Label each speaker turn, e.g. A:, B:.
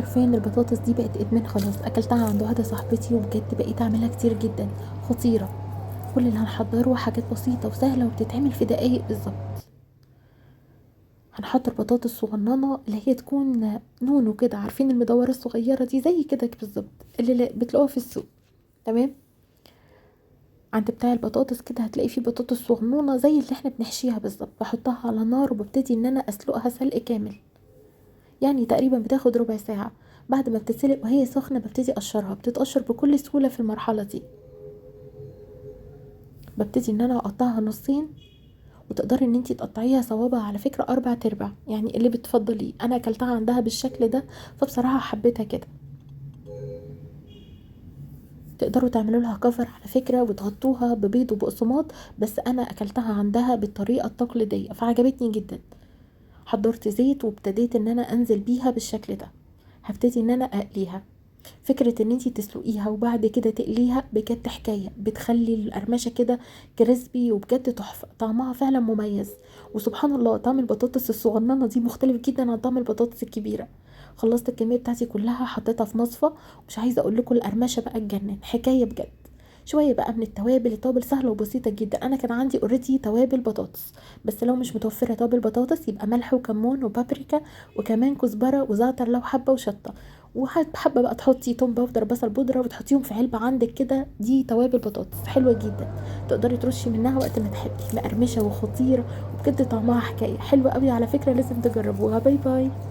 A: حرفيا البطاطس دي بقت ادمان خلاص. اكلتها عند واحدة صاحبتي وبجد بقيت اعملها كتير جدا، خطيرة. كل اللي هنحضره حاجات بسيطة وسهلة وبتتعمل في دقايق بالظبط. هنحضر بطاطس صغننه اللي هي تكون نونو كده، عارفين المدوره الصغيرة دي زي كده بالظبط اللي بتلاقوها في السوق، تمام؟ عند بتاع البطاطس كده هتلاقي فيه بطاطس صغنونه زي اللي احنا بنحشيها بالظبط. بحطها على نار وببتدي ان انا اسلقها سلق كامل، يعني تقريبا بتاخد ربع ساعة. بعد ما بتتسلق وهي سخنة ببتدي اقشرها، بتتقشر بكل سهولة في المرحلة دي. ببتدي ان انا اقطعها نصين، وتقدري ان انتي تقطعيها صوابع على فكرة 4 ارباع، يعني اللي بتفضليه. انا اكلتها عندها بالشكل ده فبصراحة حبيتها كده. تقدروا تعملوا لها كفر على فكرة وتغطوها ببيض وبقسماط، بس انا اكلتها عندها بالطريقة التقليدية فعجبتني جدا. حضرت زيت وابتديت ان انا انزل بيها بالشكل ده. هبتدي ان انا اقليها. فكرة ان انتي تسلقيها وبعد كده تقليها بجد حكاية، بتخلي القرمشة كده كريسبي وبجد تحفة، طعمها فعلا مميز. وسبحان الله طعم البطاطس الصغننة دي مختلف جدا عن طعم البطاطس الكبيرة. خلصت الكمية بتاعتي كلها حطيتها في مصفى، ومش عايزة اقول لكم القرمشة بقى تجنن، حكاية بجد. شوية بقى من التوابل، التوابل سهلة وبسيطة جدا. انا كان عندي already توابل بطاطس، بس لو مش متوفرة توابل بطاطس يبقى ملح وكمون وبابريكا وكمان كزبرة وزعتر لو حبة وشطة، وحابة بقى تحطي توم powder بصل بودرة وتحطيهم في علبة عندك كده. دي توابل بطاطس حلوة جدا، تقدري ترشي منها وقت ما تحبي، مقرمشة وخطيرة وبجد طعمها حكاية حلوة قوي على فكرة، لازم تجربوها. bye bye.